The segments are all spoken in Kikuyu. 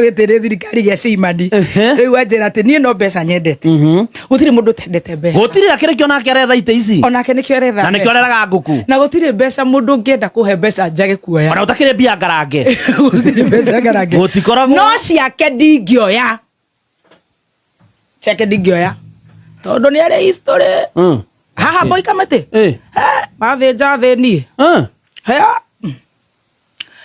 Gĩtĩ nĩ thirikari gĩa Seimani. Rĩu anjĩra atĩ niĩ no mbeca nyendete. Gũtirĩ mũndũ ũtendete mbeca. Gũtirĩ akĩrĩ kĩo nake aretha itĩ ici. Onake nĩkĩo aretha Na nĩkĩo mbeca. areraga ngũkũ. Na gũtirĩ mbeca mũndũ ũngĩenda kũhe mbeca njage kuoya. Ona ũtakĩrĩ mbia ngarange. Gũtirĩ mbeca ngarange. Gũtikoragwo. No ciake ndingĩoya. Ciake ndingĩoya. Tondũ nĩ arĩ history. Haha Mboika mĩtĩ. Mathĩnja thĩni. Hea.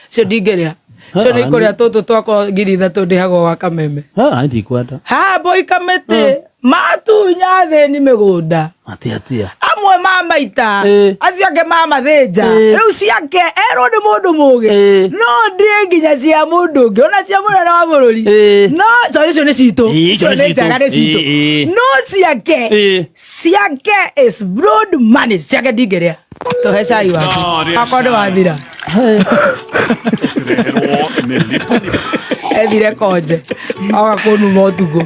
Cio ndingĩrĩa. Cio nĩ kũrĩa tũtũ twakwa 3000 ndĩhagwo wa kameme. Ha, ndikwenda. Haha Mboika mĩtĩ. Matunya thĩni mĩgũnda. Atia atia. Amwe mamaita. Acio angĩ mamathĩnja. Rĩu ciake erwo nĩ mũndũ mũgĩ. No ndĩe nginya cia mũndũ ũngĩ ona cia mũnene wa bũrũri. No sorry icio nĩ citũ. Icio nĩ Icio nĩ citũ. njega nĩ citũ. No ciake. Ciake is broad money. Ciake ndingĩrĩa. Tũhe cai waku. Akwa nĩ wathira. Ethire konje. Oka kũnuma ũtukũ.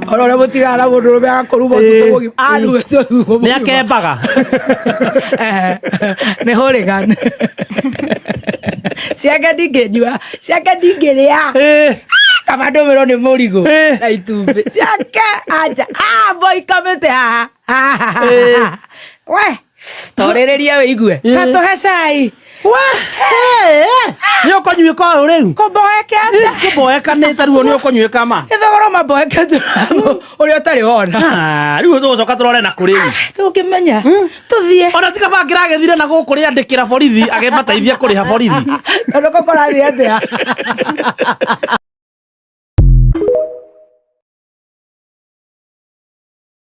Ona ũrĩa mũtigana na mũndũ ũrũme agakũruma ũtukũ mũgima. Anumĩte ũtukũ Nĩ mũgima. akembaga. Ehe. Nĩ hooligan. Ciake ndingĩnyua. Ciake ndingĩrĩa. Kaba ndũmĩrwo nĩ mũrigo. Na itumbĩ. Ciake anja. Ah, boy kamĩte haha. We. Torĩrĩria wĩigue. Ta tũhe cai. Nĩ ũkũnyuĩka ũyũ rĩu. Kũmboekete. Kũmboekanĩte rĩu nĩ ũkũnyuĩka ma. Gĩthogoro mamboekete ũrĩa ũtarĩ wona. Ah, rĩu tũgũcoka tũrore na kũrĩ rĩu. Tũngĩmenya. Tũthiĩ. Ona tiga bangĩragĩthire na gũkũ rĩandĩkĩra borithi agĩmateithia kũrĩha borithi. Tondũ kũkorathiĩ atĩa?